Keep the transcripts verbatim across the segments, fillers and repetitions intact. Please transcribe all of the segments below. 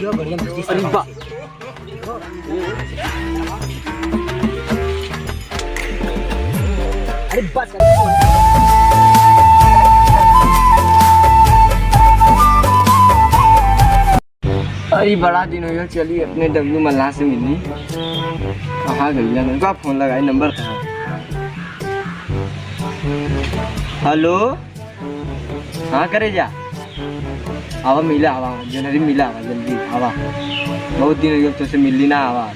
अरे बा। अरे बस। अरे बड़ा दिन हो गया, चली अपने डब्लू मल्लाह से मिली। कहाँ गई है? का फोन लगाई, नंबर कहाँ? हेलो, हाँ करे जा, आवा मिला, आवा जनरी मिला, आवा जल्दी आवा। बहुत दिन हो गया तुझसे मिलली ना, आवा।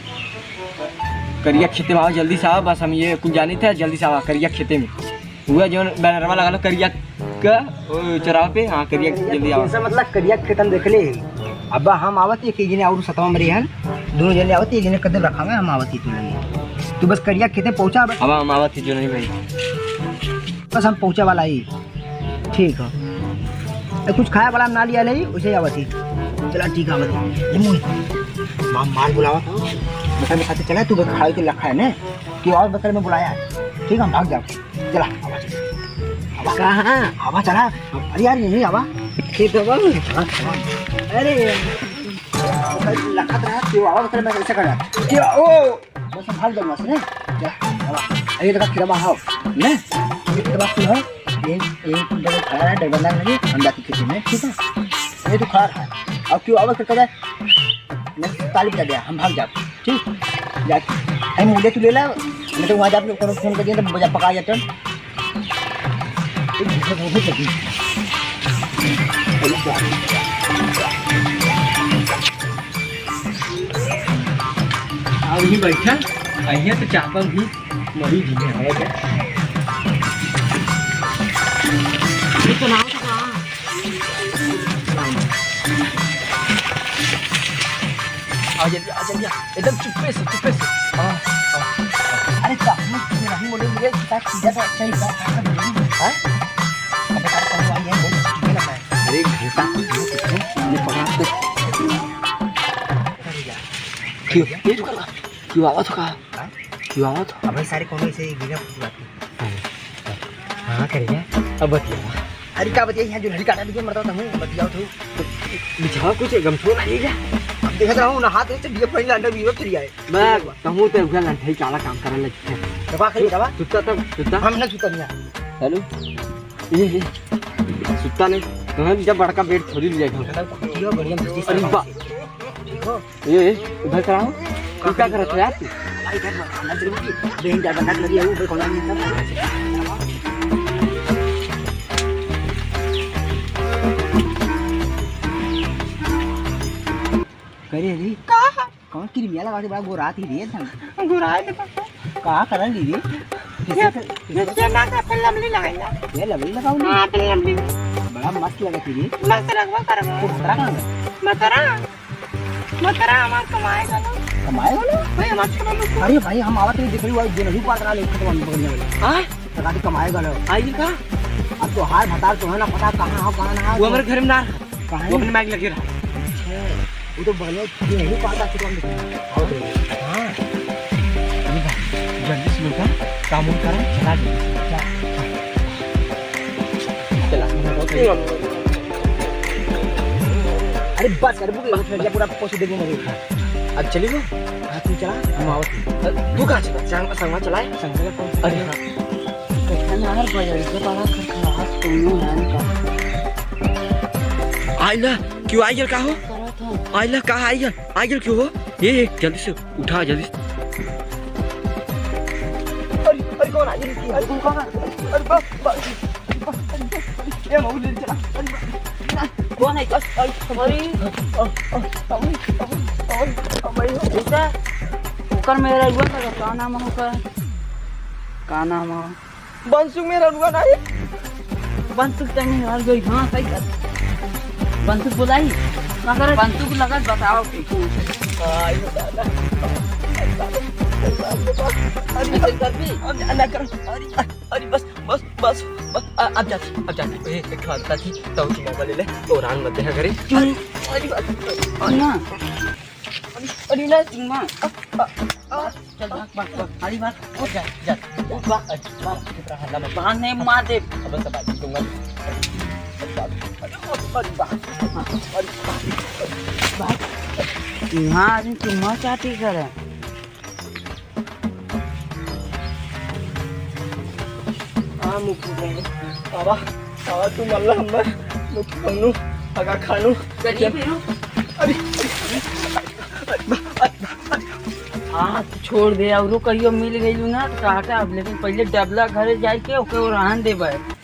करिया खेते में आवा, जल्दी से आवा, बस हम ये कुछ जानी थे, जल्दी से आवा करिया खेते में। हुआ जौन बैनरवा लगा लो करिया का, ओ, चौराहा पे, हाँ, करिया, जल्दी आवा। ऐसा मतलब करिया खेतन देख ले। अब हम आवत ही, एक जने और सतवा में रहन, दोनों जने आवत ही, एक जने कदम रखावे, हम आवत ही तू लगे। तू बस करिया खेते पहुँचा बस। अब हम आवत ही जो नहीं भाई। बस हम पहुँचे वाला ही। ठीक है। ए, कुछ खाए वाला ना लिया ले, उसे आवत ही। चला ठीक है, आवत ही। ये मुँह। माँ माल बुलावा था। बता, बता, चला तू बस खाए के लखा है ने। कि और बकरे में बुलाया है। ठीक है, हम भाग जाओ। चला, आवा, चला। आवा। कहाँ? आवा, चला। अरे यार, यहीं आवा। खेत आवा। हाँ, हाँ। अरे यार। लखत रहा, क्यों आवा, मतलब मैं ऐसा करा। क्यों, ओ, बस हम भाग जाऊंगा, सुने? चला, आवा। अरे, देखा, खिलावा, हाव। ने? ये खिलावा, तू है? ये, ये, डबल खड़ा है, डबल लग रही है, हम जाके खेत में, ठीक है? ये तो खा रहा है। अब क्यों आवा, तो कह मैं ताली बजा दिया, हम भाग जाओ। ठीक? जा, हम मुझे तू ले ला, मैं तो वहाँ जाके कोनो फोन कर दिया, तो बजा पका जाते हैं। एक दूसरे को भी कर दी। अब ही बैठा, अहिया तो चापा भी मरी जी है, है क्या? ये तो नाम तो कहाँ? आ जल्दी, आ जल्दी, आ। एकदम चुप्पे से, चुप्पे से। आ, आ। अरे, काहे तू नहीं बोले, मुझे किताब सीधा तो अच्छा ही था। हाँ? अबे, तार कौन आई है? बहुत चुप्पे लग रहा है। अरे, घंटा, ये पकड़ा तो। क्यों? ये तो कर। क्यों आवत हो का? हाँ? क्यों आवत हो? अबे सारे कौनो ऐसे ही गिरा फुसलाती। हाँ। हाँ, कर गया। अब बतिया। अरे का बतिया, यहाँ जो लड़ी काटा दीजिए, मरता हूँ, बतियाओ तू। बिछावा कुछ, गमछो ना ले जा। अब देखत रहो ना, हाथ से दिए पहले अंडर भी फिर आए। मैं कहूँ तो उगल अंडे काला काम करने लगी है। दबा खाई, दबा। सुत्ता तब, सुत्ता। हम ना सुत्ता नहीं। हेलो। ए, ए, सुत्ता नहीं। तो हम जब बड़का बेड थोड़ी ले जाएगा। मतलब, कुटियो बढ़िया मस्ती से अरे बा। देखो। ए, ए, उधर कराओ। तू क्या करत हो यार तू? भाई, इधर मत, अंदर जरूर की। बहन, डर, डर लगी है, ऊपर कौन नहीं था। करे रे। का? कौन क्रीमिया लगा के बड़ा गोरात ही रे एकदम। गोरात ही तो। का करन ली रे? ये, किससे कर-, ये, किससे ये ना कर, अपन लवली लगाई ना। ये लवली लगाओ ना। हाँ, अपन लवली। बड़ा मस्त लगत ही रे। मस्त रखबा करबा। तो भतरा कहाँ गए? भतरा? भतरा हमार कमाए गलो। कमाए गलो? भाई, हमार छोड़ा लो। अरे भाई, हम आवत रही, देख रही, वो जो नहीं पात रहा, लेकिन तो हम पकड़ने वाले। हाँ? तो गाड़ी कमाए गलो। आई का? अब तो हार भतार तो है ना, पता कहाँ हो, कहाँ ना हो। वो हमारे घर में ना। कहाँ वो है? अपने माइक लगे रहा। अच्छा, वो तो बगल में ये नहीं पाता कि कौन देखा। हाँ। अरे भाई, जल्दी से लोटा, काम उम करा, चला जल्दी से। जा। चला। अरे बस, अरे बुक लगा, पूरा पोस्ट देखो मगर। अब चली गो? हाँ, तू चला, हम आवत ही। तू कहाँ चला? संग, संगवा चलाए? संग चला कौन? अरे हाँ। कैसन यार, बजरिया बड़ा खड़खड़ाहट कौनो है इनका। आइला, क्यों आइल का हो? करत हो। आइला, का आइल? आइल क्यों हो? ये, ये, जल्दी से उठा, जल्दी से। अरे, अरे, कौन आइल? अरे, कौन आ-, अरे, बस, बस, बस, अरे, ये मऊ ले चला। अरे, बस। कौन है? अरे, अरे, अरे, अरे, अरे, अरे, अरे, अरे, बेटा, ओकर मेहररुआ का का नाम है ओकर? का नाम है? बंसु मेहररुआ नहीं? बंसु तनी हर गई, हाँ, सही बात। बंसु बुलाई? का करे? बंसु को लगा बताओ कि आई हो दादा। अरे, ऐसे कर दी? अब ना कर। अरे, अरे, बस, बस, बस, बस। आ, अब जाती, अब जाती। ए, एक ठो आदत थी, तो चुमा ले ले, तो रान मत देखा करे। क्यों? अरे, अरे, अरे, ना। अरे, अरे, ना, चुम्मा। आ, आ, आ। चल, भाग, भाग, भाग। अरे, भाग। ओ, जा, जा। ओ, भाग, भाग, भाग। चुप रहा, हल्ला मत। भाग नहीं, मार दे। अब सब बात दूंगा। अरे, बाप। अरे, बाप। अरे, बाप। अरे, बाप। इहाँ आदमी चुम्मा चाटी करे। आ मुखी बहनू, आवा, आवा तू मल्ला हम्मा, मुखी बहनू, अगा खानू। गरीब है नु। अरे, अरे, अरे, अरे, अरे, अरे। हाँ, तू छोड़ दे, अउरो कहियो मिल गइलू ना, तो कहा था अब, लेकिन पहिले डबला घरे जाइके ओके ओरान देबे।